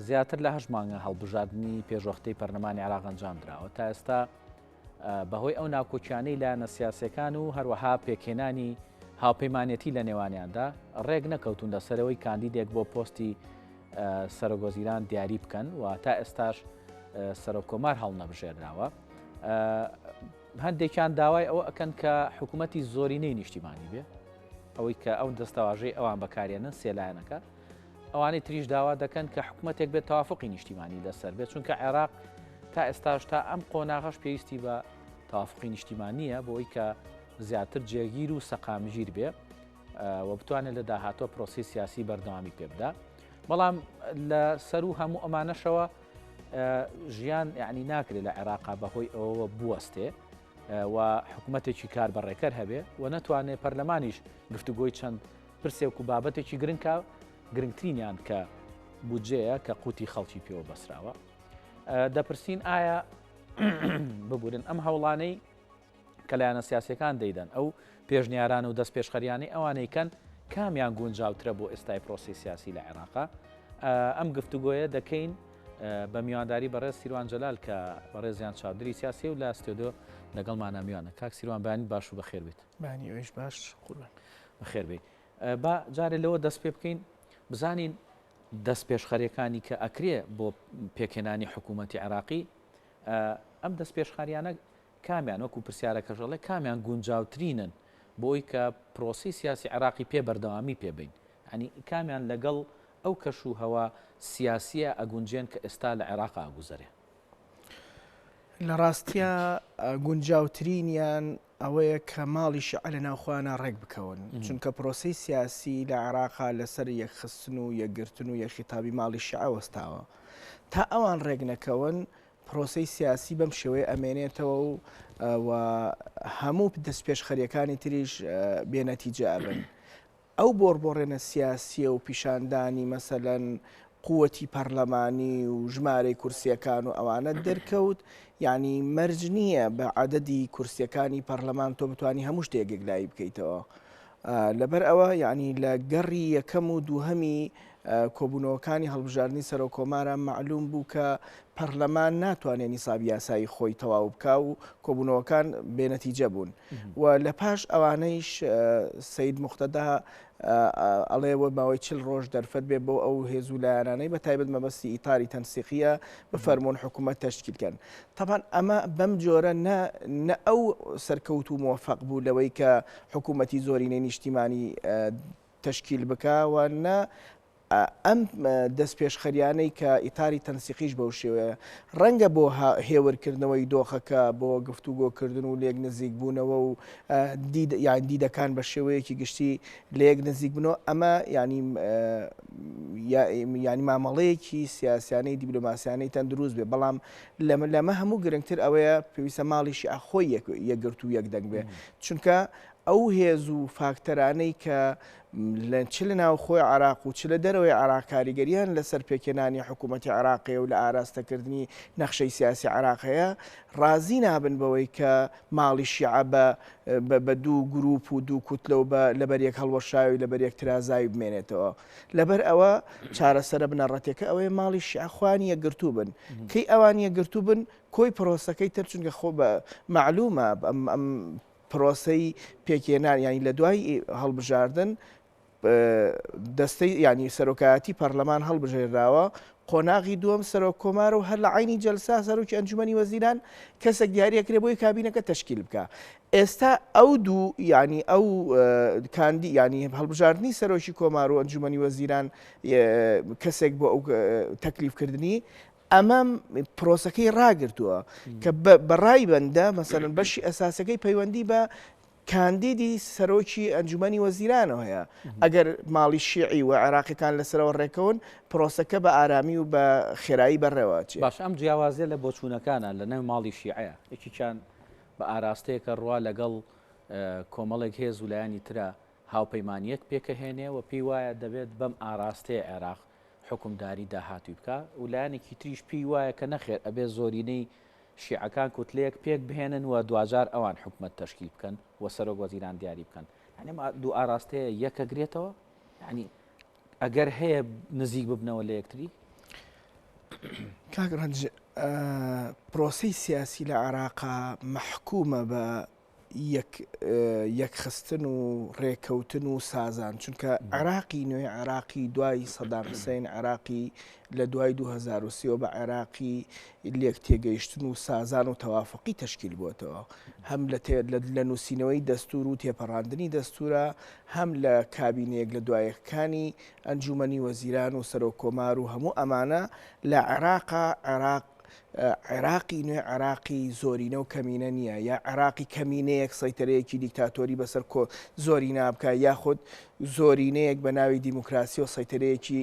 زیاتر لە هەشت مانگە هەڵبژاردنی پێشوەختەی پەرلەمانی عێراق ئەنجام دراوە تا ئێستا بەهۆی ئەو ناکۆکیانەی لایەنە سیاسەکان و هەروەها پێکهێنانی هاوپەیمانەتی لە نێوانیاندا ڕێک نەکەوتون لەسەرەوەی کاندیدێک بۆ پۆستی سەرۆکوەزیران دیاری بکەن و تا ئێستاش سەرۆک کۆمار هەڵنەبژێراوە. هەندێکیان داوای ئەوە ئەکەن کە حکوومەتی زۆرینەی نیشتیمانی بێ ئەوەی کە ئەو دەستەواژەی ئەوان بەکارێنن سێلایەنەکە ئەوانەی تریش داوا دەکەن کە حکوومەتێک بێت تەوافقی نیشتیمانی لەسەر بێت چونکە عێراق تا ئێستاش تا ئەم قۆناغەش پێویستی بە تەوافقی نیشتیمانیە بۆی کە زیاتر جێگیر و سەقامگیر بێ و بتوانێت لە داهاتوە پرۆسی سیاسی بەردەوامی پێ بدا بەڵام لە سەرو هەموو ئەمانەشەوە ژیان یعنی ناکرێت لە عێراقا بەهۆی ئەوەوە بوەستێ و حکوومەتێکی کار بەڕێکەر هەبێ و نەتوانێت پەرلەمانیش گفتوگۆی چەند پرسێک و بابەتێکی گرنگکە گرنگترینیان کە بودجەیە کە قوتی خەڵکی پێوە بەسراوە دەپرسین ئایا ببورن ئەم هەوڵانەی کە لایەنە سیاسەکان دەیدەن ئەو پێشنیاران و دەست پێشخەریانەی ئەوانەی کەن کامیان گونجاوترە بۆ ئێستای پرۆسی سیاسی لە عێراقا ئەم گفتوگۆیە دەکەین بە میوانداری بەڕێز سیروان جەلال کە بەڕێزیان چاودری سیاسی و لە ستۆدیۆ لەگەڵمانە میوانە کاک سیروان بەیانی باش و بەخێر بیت. بەیانی ئەویش باش قوربان. بەخێر بێی. با جارێ لەوە دەست پێ بکەین بزانین دەست پێشخەریەکانی کە ئەکرێ بۆ پێکهێنانی حکوومەتی عێراقی ئەم دەست پێشخەریانە کامیان وەکو پرسیارەکەش ئەڵێ کامیان گونجاوترینن بۆی کە پرۆسی سیاسی عێراقی پێ بەردەوامی پێ بین ینی کامیان لەگەڵ ئەو کەش و هەوا سیاسیە ئەگونجێن کە ئێستا لە عێراقا ئەگوزەرێ؟ لە ڕاستیا گونجاوترینیان ئەوەیە کە ماڵی شیعە لە ناوخۆیانە ڕێک بکەون چونکە پرۆسەی سیاسی لە عێراقا لەسەر یەکخستن و یەکگرتن و یەکخیتابی ماڵی شیعە وەستاوە تا ئەوان ڕێک نەکەون پرۆسەی سیاسی بەم شێوەیە ئەمێنێتەوە و و هەموو دەستپێشخەریەکانی تریش بێنەتیجە ئەبن. ئەو بۆڕبۆڕێنە سیاسییە و پیشاندانی مەسەلەن قوتی پەرلەمانی و ژمارەی کورسییەکان و ئەوانە دەرکەوت، یانی مەرج نییە بە عەدەدی کورسییەکانی پەرلەمان تۆ بتوانی هەموو شتێک یەکلایی بکەیتەوە. لەبەر ئەوە یانی لە گەڕی یەکەم و دووهەمی کۆبوونەوەکانی هەڵبژاردنی سەرۆک کۆمارا مەعلوم بوو کە پەرلەمان ناتوانێت نیسابی یاسایی خۆی تەواو بکا و کۆبوونەوەکان بێنەتیجە بوون. و لە پاش ئەوانەیش سەید موقتەدا ئەڵێ وە ماوەی چل ڕۆژ دەرفەت بێ بۆ ئەو هێز و لایەنانەی بە تایبەت مەبەستی ئیتاری تەنسیقیە بفەرموون حکوومەت تەشکیل کەن. تەبعەن ئەمە بەم جۆرە نە نە ئەو سەرکەوت و مۆفەق بوو لەوەی کە حکوومەتی زۆرینەی نیشتیمانی تەشکیل بکا و نە ئەم دەستپێشخەریانەی کە ئیتاری تەنسیقیش بەو شێوەیە ڕەنگە بۆ هێورکردنەوەی دۆخەکە بۆ گفتوگۆکردن و لێک نزیکبوونەوە و یان دیدەکان بە شێوەیەکی گشتی لەیەک نزیک بنەوە ئەمە ینی ینی مامەڵەیەکی سیاسیانەی دیبلۆماسیانەی تەندروست بێ بەڵام لەمە هەموو گرنگتر ئەوەیە پێویستە ماڵی شیعە خۆی یەکگرتوو یەکدەنگ بێ چونکە ئەو هێز و فاکتەرانەی کە لە چ لە ناوخۆی عێراق و چ لە دەرەوەی عێراق کاریگەرییان لەسەر پێکهێنانی حکوومەتی عێراق هەیە و لە ئاراستەکردنی نەخشەی سیاسی عێراق هەیە، ڕازی نابن بەوەی کە ماڵی شیعە بە بە دوو گرووپ و دوو کوتلە و بە لەبەریەک هەڵوەشاوی لەبەریەک ترازاوی بمێنێتەوە. لەبەر ئەوە چارەسەرە بنەڕەتیەکە ئەوەیە ماڵی شیعە خۆیان یەکگرتوو بن. کەی ئەوان یەکگرتوو بن کۆی پرۆسەکەی تر چونکە خۆ بە مەعلوومە ئەم ئەم پرۆسەی پێکهێنان یانی لە دوای هەڵبژاردن دەستەی یانی سەرۆکایەتی پەرلەمان هەڵبژێراوە قۆناغی دووەم سەرۆک کۆمار و هەر لە عینی جەلسا سەرۆکی ئەنجومەنی وەزیران کەسێک دیاریەکرێ بۆی کابینەکە تەشکیل بکە ئێستا ئەو دوو ینی ئەو کاندی ینی هەڵبژاردننی سەرۆکی کۆمار و ئەنجومەنی وەزیران کەسێک بۆ ئەو تەکلیفکردنی ئەمە پرۆسەکەی ڕاگرتووە کە بە ڕای بەندە مەسەلەن بەشی ئەساسەکەی پەیوەندی بە کاندیدی سەرۆکی ئەنجومەنی وەزیرانەوە هەیە ئەگەر ماڵی شیعی و عێراقیەکان لەسەرەوە ڕێکەون پرۆسەکە بە ئارامی و بە خێرایی بەڕێوە ئەچێ. باشە ئەم جیاوازیە لە بۆچوونەکانە لە نێو ماڵی شیعەیە یەکێکیان بە ئاراستەیەکە ڕوا لەگەڵ کۆمەڵێک هێز و لایەنی ترە هاوپەیمانیەت پێکەهێنێ و پێی وایە دەبێت بەم ئاراستەیە عێراق حوکمداری داهاتووی بکا و لایەنێکی تریش پێی وایە کە نەخێر ئەبێ زۆرینەی شیعەکان کوتلەیەک پێک بهێنن و دواجار ئەوان حکومەت تەشکیل بکەن و سەرۆک وەزیران دیاری بکەن. یانی ئەم دوو ئاراستەیە یەکەگرێتەوە؟ یانی ئەگەر هەیە نزیک ببنەوە لە یەکتری؟ کاک ڕەنج، پرۆسەی سیاسی لە عێراقا مەحکومە بە یەک یەکخستن و ڕێکەوتن و سازان، چونکە عێراقی نوێ، عێراقی دوای سەدام حسین، عێراقی لە دوای 2003 بە عێراقی لێک تێگەیشتن و سازان و تەوافقی تەشکیل بووەتەوە، هەم لە لە نووسینەوەی دەستور و تێپەڕاندنی دەستورە، هەم لە کابینەیەک لە دوایەکانی ئەنجومەنی وەزیران و سەرۆک کۆمار و هەموو ئەمانە لە عێراقا. عێراق عێراقی نوێ عێراقی زۆرینە و کەمینە نییە، یا عێراقی کەمینەیەک سەیتەرەیەکی دیکتاتۆری بەسەر کۆ زۆرینا بکە، یاخود زۆرینەیەک بە ناوی دیموکراسی و سەیتەرەیەکی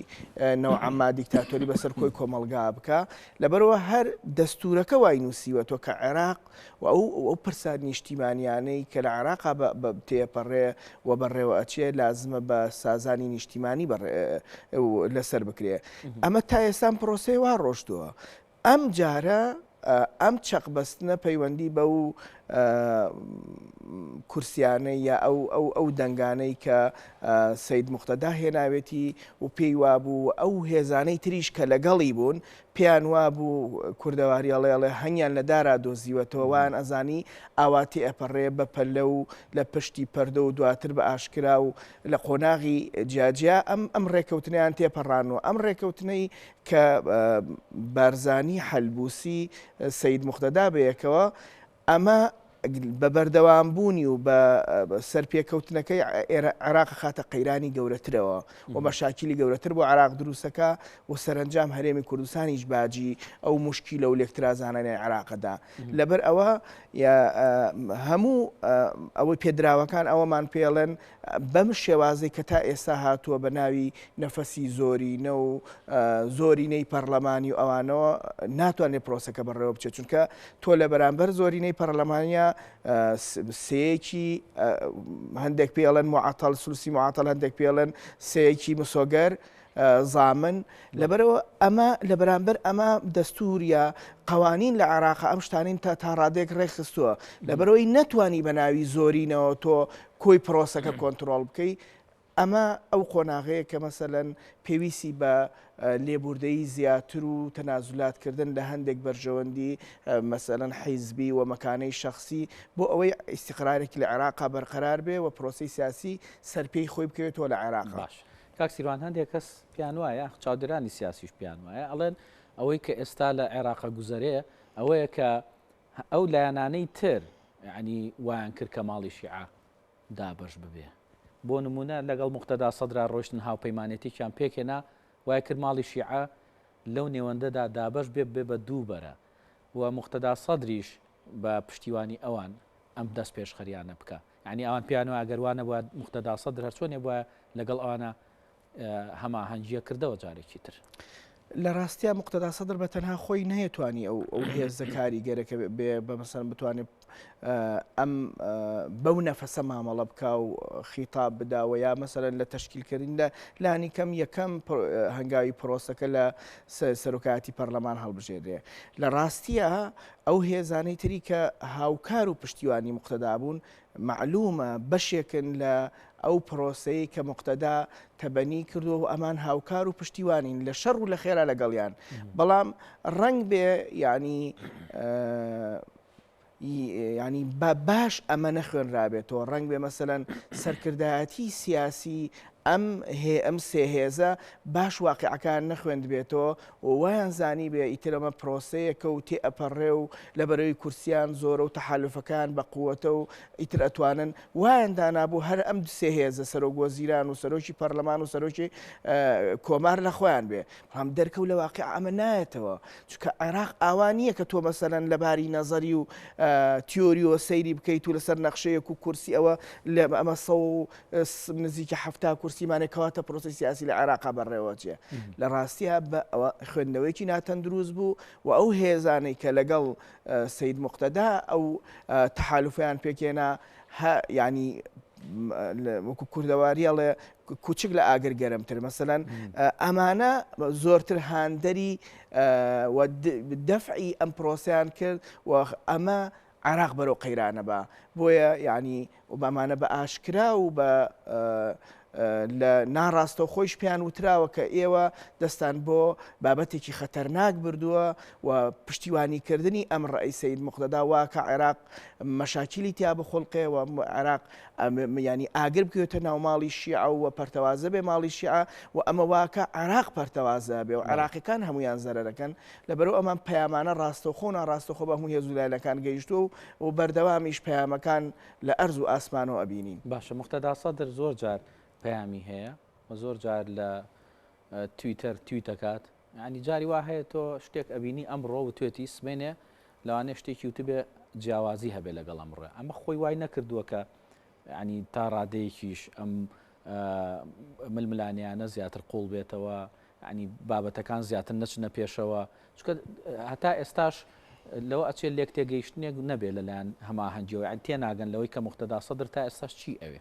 نەوعەما دیکتاتۆری بەسەر کۆی کۆمەڵگا بکە. لەبەرەوە هەر دەستورەکە وای نووسیوەتەوە کە عێراق و ئەو ئەو پرسە نیشتیمانیانەی کە لە عێراقا بە تێپەڕێ و بەڕێوە ئەچێ لازمە بە سازانی نیشتیمانی لەسەر بکرێ. ئەمە تا ئێستا ئەم پرۆسەیە وا ڕۆشتووە. ئەم جارە ئەم چەق بەستنە پەیوەندی بەو کورسیانەی یا ئەو ئەو ئەو دەنگانەی کە سید مختدا هێناوێتی و پێی وابوو ئەو هێزانەی تریش کە لەگەڵی بوون پێیان وابوو کوردەواری ئەڵێ ئەڵێ هەنگیان لە دارا دۆزیوەتەوە، وایان ئەزانی ئاوا تێئەپەڕێ بە پەلە و لە پشتی پەردە و دواتر بە ئاشکرا و لە قۆناغی جیاجیا ئەم ئەم ڕێکەوتنەیان تێپەڕانوە. ئەم ڕێکەوتنەی کە بارزانی، حەلبوسی، سەید موقتەدا بەیەکەوە، ئەمە بە بەردەوامبوونی و بە سەرپێکەوتنەکەی عێراق ئەخاتە قەیرانی گەورەترەوە و مەشاکیلی گەورەتر بۆ عێراق دروستەکا و سەرەنجام هەرێمی کوردستانیش باجی ئەو موشکیلە و لێکترازانانەی عێراق ئەدا. لەبەر ئەوە هەموو ئەوەی پێدراوەکان ئەوەمان پێڵێن بەم شێوازەی کە تا ئێستا هاتووە بە ناوی نەفەسی زۆرینە و زۆرینەی پەرلەمانی و ئەوانەوە ناتوانێت پرۆسەکە بەڕێوە بچێت، چونکە تۆ لە بەرامبەر زۆرینەی پەرلەمانە سێیەکی هەندێک پێڵێن معتەڵ، سلوسی معتەڵ، هەندێک پێڵێن سێیەکی مسۆگەر زامن. لەبەرەوە ئەمە لە بەرامبەر ئەمە دەستور یا قوانین لە عێراق ئەم شتانین تا تا ڕادێک ڕێکخستووە، لەبەرەوەی نەتوانی بە ناوی زۆرینەوە تۆ کۆی پرۆسەکە کۆنتترۆل بکەی. ئەمە ئەو قۆناغەیە کە مەسەلەن پێویستی بە لێبوردەیی زیاتر و تەنازولات کردن لە هەندێک بەرژەوەندی مەسەلەن حیزبی و مەکانەی شەخسی بۆ ئەوەی ئیستیقرارێکی لە عێراقا بەرقەرار بێ و پرۆسەی سیاسی سەرپێی خۆی بکەوێتەوە لە عێراقا. باش کاک سیروان، هەندێک کەس پێیان وایە، چاودێرانی سیاسیش پێیان وایە، ئەڵێن ئەوەی کە ئێستا لە عێراقا گوزەرێ ئەوەیە کە ئەو لایەنانەی تر یعنی وایان کرد کە ماڵی شیعە دابەش ببێ. بۆ نموونە لەگەڵ موقتەدا سەدرا ڕۆیشتن هاوپەیمانێتیەکیان پێکهێنا، وای کرد ماڵی شیعە لەو نێوەندەدا دابەش بێ ببێ بە دوو بەرە و موقتەدا سەدریش بە پشتیوانی ئەوان ئەم دەستپێشخەریانە بکا. یانی ئەوان پێیان وایە ئەگەر وا نەبوایە موقتەدا سەدر هەرچۆنێ بوایە لەگەڵ ئەوانە هەماهەنگییە کردەوە جارێکی تر. لە ڕاستیا موقتەدا سەدر بە تەنها خۆی نەیەتوانی ئەو ئەو هێزە کاریگەرەکە بێ بە مەسەن بتوانێت ئەم بەو نەفەسە مامەڵە بکا و خیتاب بداوە یا مەسەرەن لە تەشکیلکردن لە لانی کەم یەکەم هەنگاوی پرۆسەکە لە سەرۆکایەتی پەرلەمان هەڵبژێرێ. لە ڕاستیە ئەو هێزانەی تری کە هاوکار و پشتیوانی موقتەدا بوون مەعلومە بەشێکن لە ئەو پرۆسەیەی کە موقتەدا تەبەنی کردووە و ئەمان هاوکار و پشتیوانین لە شەڕ و لە خێرا لەگەڵیان، بەڵام ڕەنگ بێ یانی یانی بە باش ئەمە نەخوێنرابێتەوە، ڕەنگ بێ مەسەلەن سەرکردایەتی سیاسی ئەم هێ ئەم سێ هێزە باش واقیعەکان نەخوێندبێتەوە و وایان زانیبێ ئیتر ئەمە پرۆسەیەکە و تێئەپەڕێ و لەبەرەوەی کورسیان زۆرە و تەحالوفەکان بە قوەتە و ئیتر ئەتوانن وایان دانابوو هەر ئەم سێ هێزە سەرۆک وەزیران و سەرۆکی پەرلەمان و سەرۆکی کۆمار لە خۆیان بێ، بەڵام دەرکەوت لە واقیع ئەمە نایەتەوە، چونکە عێراق ئاوا نییە کە تۆ مەسەلەن لە باری نەزەری و تیۆریەوە سەیری بکەیت و لەسەر نەخشەیەک و کورسی ئەوە لە ئەمە سە و نزیکی 70 کورسیمانێ کەواتە پرۆسی سیاسی لە عێراقا بەڕێوەچێ. لە ڕاستیە بە ئەوە خوێندنەوەیەکی ناتەندروست بوو و ئەو هێزانەی کە لەگەڵ سید مقتەدا ئەو تەحالفیان پێکێنا ینی وەکو کوردەواری ئەڵێ کوچک لە ئاگر گەرمتر مەسەلەن ئەمانە زۆرتر هاندەری دەفعی ئەم پرۆسیان کرد و ئەمە عێراق بەرەو قەیرانە بە، بۆیە یانی ئەمانە بە ئاشکرا و بە لە ناڕاستەوخۆیش پێیان وتراوە کە ئێوە دەستان بۆ بابەتێکی خەتەرناک بردووە و پشتیوانیکردنی ئەم ڕەئی سەید موقتەدا وا کە عێراق مەشاکیلی تیا بخوڵقێ و عێراق یانی ئاگر بکەوێتە ناو ماڵی شیعە و پەرتەوازە بێ ماڵی شیعە و ئەمە واکە عێراق پەرتەوازە بێ و عێراقیەکان هەمویان زەرەرەکەن. لەبەرئەوە ئەمان پەیامانە ڕاستەوخۆ و ناڕاستەوخۆ بە هەموو هێز و لایەنەکان گەیشتووە و بەردەوامیش پەیامەکان لە ئەرز و ئاسمانەوە ئەبینین. باشە موقتەدا سەدر زۆر جار پەیامی هەیە و زۆر جار لە تویتەر تویت ئەکات، یانی جاری وا هەیە تۆ شتێک ئەبینی ئەمڕۆ وتوێتی سبەینێ لەوانەیە شتێکی وتبێ جیاوازی هەبێ لەگەڵ ئەمڕۆ، ئەمە خۆی وای نەکردووە کە یانی تا ڕادەیەکیش ئەم ململانێیانە زیاتر قوڵ بێتەوە، یانی بابەتەکان زیاتر نەچنە پێشەوە، چونکە هەتا ئێستاش لەوە ئەچێت لێک تێگەیشتنێک نەبێت لەلایەن هەماهەنگیەوە، یانی تێناگەن لەوەی کە موقتەدا سەدر تا ئێستاش چی ئەوێ.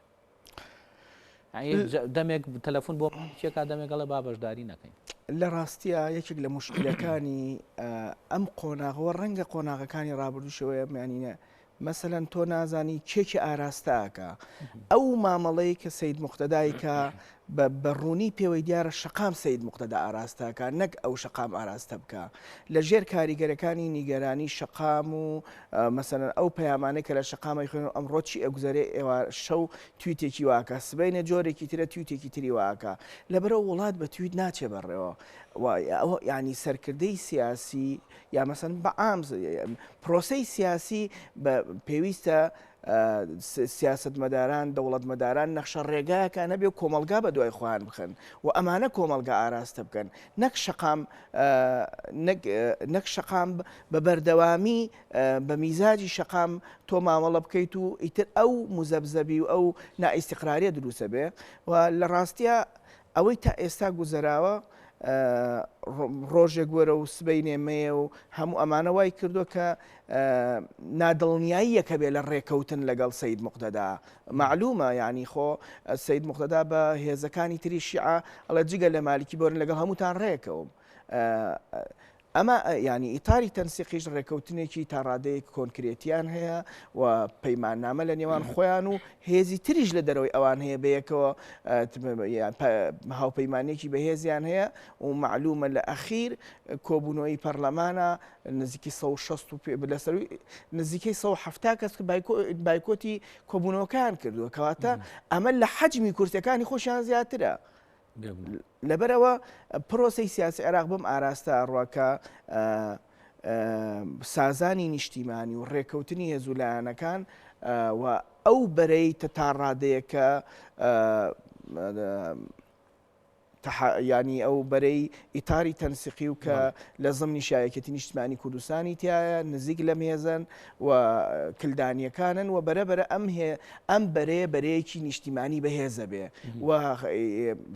دەمێک تەلەفۆن بۆ چێکا دەمێک ئەڵێ با بەشداری نەکەین. لە ڕاستیا یەکێک لە موشکیلەکانی ئەم قۆناغەوە ڕەنگە قۆناغەکانی ڕابردووشەوەیە میانینە مەسەلەن تۆ نازانی کێ کێ ئاراستە ئەکا. ئەو مامەڵەی کە سەید موقتەدای کا بە بە ڕوونی پێوەی دیارە شەقام سەید موقتەدا ئاراستە ئەکا نەک ئەو شەقام ئاراستە بکا. لە ژێر کاریگەرەکانی نیگەرانی شەقام و مەسەلەن ئەو پەیامانەی کە لە شەقام ئەیخوێنن ئەمڕۆ چی ئەگوزەرێ ئێوار شەو تویتێکی وا ئەکا سبەینێ جۆرێکی ترە تویتێکی تری وا ئەکا. لەبەرئەوە وڵات بە تویت ناچێ بەڕێوە. و ئەوە یانی سەرکردەی سیاسی یا مەسەن بە عام پرۆسەی سیاسی بە پێویستە سیاستمەداران دەوڵەتمەداران نەخشە ڕێگایەکان هەبێ و کۆمەڵگا بە دوای خۆیان بخەن و ئەمانە کۆمەڵگا ئاراستە بکەن نەک شەقام نەک شەقام بە بەردەوامی بە میزاجی شەقام تۆ مامەڵە بکەیت و ئیتر ئەو مزەبزەبی و ئەو نائیستیقراریە دروستە بێ و لە ڕاستە ئەوەی تا ئێستا گوزەراوە ڕۆژێک وەرە و سبەینێ مەیە و هەموو ئەمانە وای کردووە کە نادڵنیاییەک هەبێ لە ڕێکەوتن لەگەڵ سەید موقتەدا. مەعلومە یانی خۆ سەید موقتەدا بە هێزەکانی تری شیعە ئەڵێ جگە لە مالکی بۆرن لەگەڵ هەمووتان ڕێکەوم. ئەمە یانی ئیتاری تەنسیقیش ڕێکەوتنێکی تا ڕادەیەک کۆنکرێتیان هەیە و پەیماننامە لە نێوان خۆیان و هێزی تریش لە دەرەوەی ئەوان هەیە بەیەکەوە هاوپەیمانێکی بەهێزیان هەیە و مەعلومە لە ئەخیر کۆبوونەوەی پەرلەمانە نزیکی 160 لەسەر نزیکەی 170 کەس بایکۆتی کۆبوونەوەکان کردووە کەواتە ئەمە لە حەجمی کورسەکانی خۆشیان زیاترە. لەبەرئەوە پرۆسەی سیاسی عێراق بەم ئاراستە ئەڕوا کە سازانی نیشتیمانی و ڕێککەوتنی هێز و لایەنەکان و ئەو بەرەی تا ڕادەیەکە ینی ئەو بەرەی ئیتاری تەنسیقی و کە لە زمنی شایەکێتی نیشتمانی کوردستانی تایە نزیک لەم هێزن و کلدانیەکانن و بەرە بەرە ئەم هێ ئەم بەرەیە بەرەیەکی نیشتیمانی بەهێزە بێ و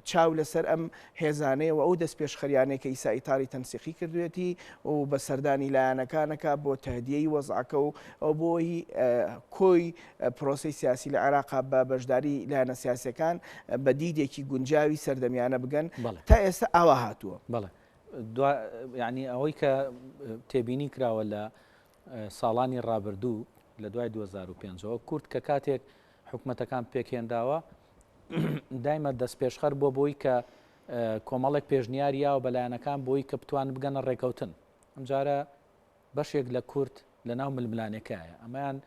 چاو لەسەر ئەم هێزانەیە و ئەو دەستپێشخەریانەی کە ئیسا ئیتاری تەنسیقی کردوێتی و بە سەردانی لایەنەکانەکە بۆ تەهدیەی وەزعەکە و ئەو بۆی کۆی پرۆسەی سیاسی لە عێراقا بە بەشداری لایەنە سیاسەکان بە دیدێکی گونجاوی سەردەمیانە بگەن تا ئێستا ئاوا هاتووە. بەڵێ یعنی ئەوەی کە تێبینی کراوە لە ساڵانی ڕابردوو لە دوای 2005 ەوە کورد کە کاتێک حکومەتەکان پێکهێنراوە دایمە دەستپێشخەر بۆ بۆی کە کۆمەڵێک پێشنیار یاوە بە لایەنەکان بۆی کە بتوان بگەنە ڕێکەوتن ئەمجارە بەشێک لە کورد لە ناو ململانێکایە ئەمەیان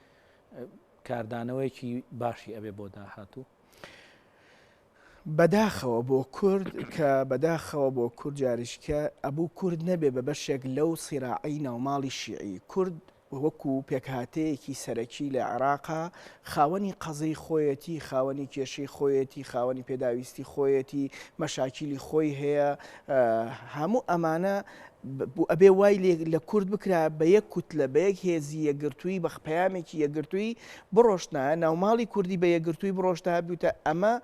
کاردانەوەیەکی باشی ئەبێ بۆ داهاتوو. بەداخەوە بۆ کورد کە بەداخەوە بۆ کورد جاریشکە ئەبوو کورد نەبێ بە بەشێک لەو سیراعەی ناوماڵی شیعی کورد وەکو پێکهاتەیەکی سەرەکی لە عێراقا خاوەنی قەزەی خۆیەتی خاوەنی کێشەی خۆیەتی خاوەنی پێداویستی خۆیەتی مەشاکیلی خۆی هەیە هەموو ئەمانە ئەبێ وای لێ لە کورد بکرا بە یەک کوتلە بە یەک هێزی یەکگرتووی بە پەیامێکی یەکگرتووی بڕۆشتنایە ناوماڵی کوردی بە یەکگرتووی بڕۆشتایە بوتە ئەمە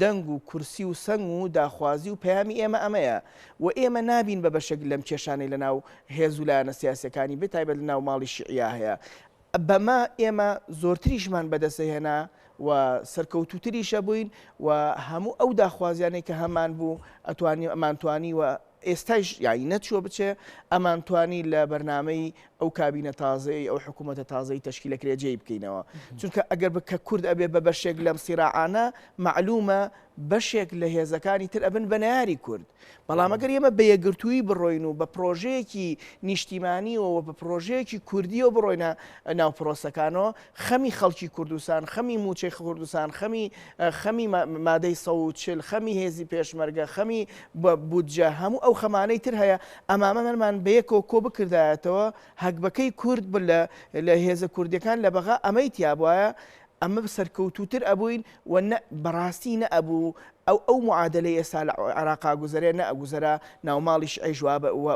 دەنگ و کورسی و سەنگ و داخوازی و پەیامی ئێمە ئەمەیە و ئێمە نابین بە بەشێک لەم کێشانەی لە ناو هێز و لایەنە سیاسیەکانی بێ تایبەت لە ناو ماڵی شیعیا هەیە بەمە ئێمە زۆرتریشمان بەدەستهێنا و سەرکەوتووتریشە بووین و هەموو ئەو داخوازیانەی کە هەمان بوو ئەتوانی ئەمانتوانی و ئێستایش یانی نەچووە بچێ ئەمانتوانی لە بەرنامەی ئەو کابینە تازەی ئەو حکوومەتە تازەی تەشکیلەکرێ جێی بکەینەوە چونکە ئەگەر کە کورد ئەبێ بە بەشێک لەم سیراعانە مەعلومە. بەشێک لە هێزەکانی تر ئەبن بە نەیاری کورد. بەڵام ئەگەر ئێمە بە یەکگرتوویی بڕۆین و بە پرۆژەیەکی نیشتیمانیەوە و بە پرۆژەیەکی کوردیەوە بڕۆینە ناو پرۆسەکانەوە، خەمی خەڵکی کوردستان، خەمی مووچەی کوردستان، خەمی خەمی مادەی 140، خەمی هێزی پێشمەرگە، خەمی بودجە، هەموو ئەو خەمانەی تر هەیە، ئەمامەمان بەیەکەوە کۆ بکردایەتەوە، هەگبەکەی کورد لە لە هێزە کوردیەکان لە بەغا ئەمەی تیابوایە، ئەمە سەرکەوتووتر ئەبووین و نە بەڕاستی نە ئەبوو ئەو ئەو معادەلەی ئێستا لە عێراقا گوزەرێ نە ئەگوزەرا ناوماڵی شیعەیش وا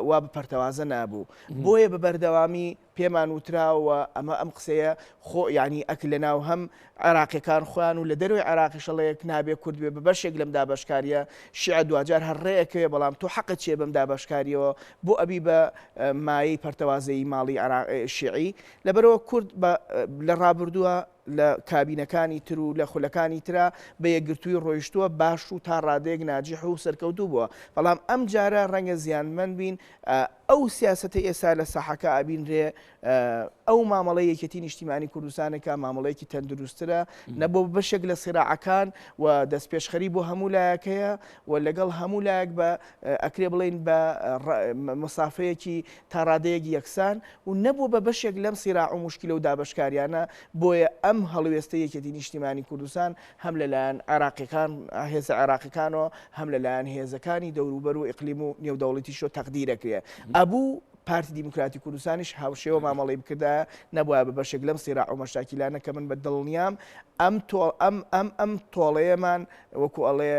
وا بە پەرتەوازە نابوو بۆیە بە بەردەوامی پێمان وتراوە ئەمە ئەم قسەیە خۆ یانی ئەک لە ناو هەم عێراقیەکان خۆیان و لە دەرەوەی عێراقیش ئەڵێک نابێ کورد بێ بە بەشێک لەم دابەشکاریە شیعە دواجار هەر ڕێ ئەکەوێ بەڵام تۆ حەقت چیە بەم دابەشکاریەوە بۆ ئەبی بە مایەی پەرتەوازەیی ماڵی شیعی لەبەرئەوە کورد بە لە ڕابردووە لە کابینەکانی تر و لە خولەکانی ترا بە یەکگرتووی ڕۆیشتووە باش و تا ڕادەیەک ناجیح و سەرکەوتوو بووە بەڵام ئەم جارە ڕەنگە زیانمەند بین ئەو سیاسەتەی ئێستا لە ساحەکە ئەبینرێ ئەو مامەڵەی یەکێتی نیشتیمانی کوردستانێکە مامەڵەیەکی تەندروستترە نە بۆ بەشێک لە سیراعەکان و دەستپێشخەری بۆ هەموو لایەک هەیە و لەگەڵ هەموو لایەک بە ئەکرێ بڵێین بە مەسافەیەکی تا ڕادەیەک یەکسان و نەبووە بە بەشێک لەم سیراع و موشکیلە و دابەشکاریانە بۆیە ئەم هەڵوێستەی یەکێتی نیشتیمانی کوردستان هەم لەلایەن عێراقیەکان هێزە عێراقیەکانەوە هەم لەلایەن هێزەکانی دەوروبەر و ئیقلیم و نێودەوڵەتیشەوە تەقدیرەکرێ ئەبوو پارتی دیموکراتی کوردستانیش هاوشێوە مامەڵەی بکردایە نەبوایە بە بەشێک لەم سیراع و مەشاکیلانە کە من بە دڵنیام ئەم تۆ ئەم ئەم ئەم تۆڵەیەمان وەکو ئەڵێ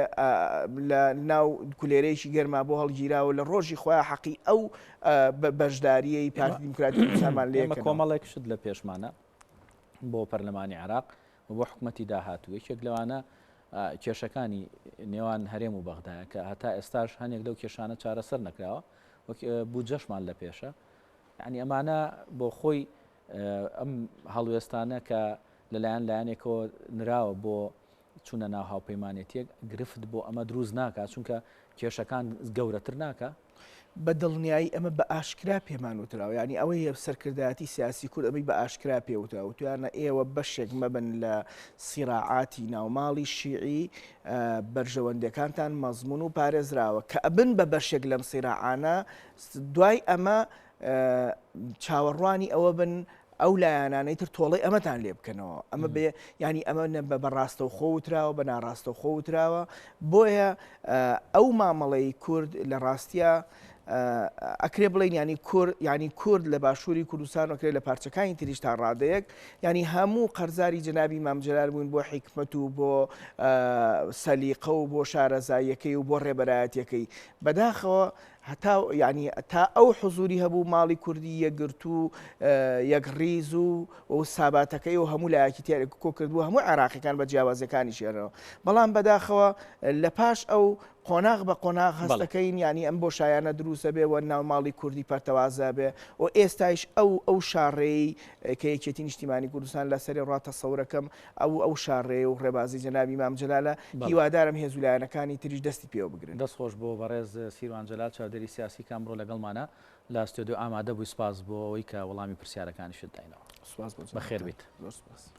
لە ناو کولێرەیەکی گەرما بۆ هەڵگیراوە لە ڕۆژی خۆیان حەقی ئەو بەشداریەی پارتی دیموکراتی کوردستانمان لێ ئێمە کۆمەڵێک شت لە پێشمانە بۆ پەرلەمانی عێراق و بۆ حکومەتی داهاتوو یەکێک لەوانە کێشەکانی نێوان هەرێم و بەغدایە کە هەتا ئێستاش هەنێک لەو کێشانە چارەسەر نەکراوە وەک بودجەشمان لە پێشە یعنی ئەمانە بۆ خۆی ئەم هەڵوێستانە کە لەلایەن لایەنێکەوە نراوە بۆ چوونە ناو هاوپەیمانێتیەک گرفت بۆ ئەمە دروست ناکات چونکە کێشەکان گەورەتر ناکا؟ بە دڵنیایی ئەمە بە ئاشکرا پێمان وتراوە، یانی ئەوەی سەرکردایەتی سیاسی کورد ئەمەی بە ئاشکرا پێ وتراوە، وتویانە ئێوە بەشێک مەبن لە سیراعاتی ناوماڵی شیعی، بەرژەوەندیەکانتان مەزمون و پارێزراوە، کە ئەبن بە بەشێک لەم سیراعانە، دوای ئەمە چاوەڕوانی ئەوە بن ئەو لایەنانەی تر تۆڵەی ئەمەتان لێ بکەنەوە ئەمە بێ ینی ئەمە نە بە بەڕاستەوخۆ وتراوە بە ناڕاستەوخۆ وتراوە بۆیە ئەو مامەڵەی کورد لە ڕاستە ئەکرێ بڵین ینی کورد ینی کورد لە باشووری کوردستان ئەکرێ لە پارچەکانی تریش تا ڕادەیەک ینی هەموو قەرزاری جەنابی مامجلال بوون بۆ حیکمەت و بۆ سەلیقە و بۆ شارەزاییەکەی و بۆ ڕێبەرایەتەکەی بەداخەوە هەتا یانی تا ئەو حزوری هەبوو ماڵی کوردی یەکگرتوو یەکڕیز و و ساباتەکەی و هەموو لایەکی تێ کۆ کردبوو هەموو عێراقیەکان بە جیاوازیەکانیشیانەوە بەڵام بەداخەوە لە پاش ئەو قۆناغ بە قۆناغ هەستەکەین یانی ئەم بۆشایانە دروستە بێ و ناو ماڵی کوردی پەرتەوازە بێ و ئێستایش ئەو ئەو شاڕێی کە یەکێتی نیشتیمانی کوردستان لەسەری ڕا تەسەورەکەم ئەو ئەو شاڕێ و ڕێبازی جەنابی مام جەلالە، هیوادارم هێز و لایەنەکانی تریش دەستی پێوە بگرن. دەست خۆش بۆ بەڕێز سیروان جەلال چاودێری سیاسی کە ئەمڕۆ لەگەڵمانە لە ستۆدیۆ ئامادە بووی سوپاس بۆ ئەوەی کە وەڵامی پرسیارەکانیشت داینەوە. سوپاس بۆ بەخێر جەنابتان. بیت. زۆر سوپاس.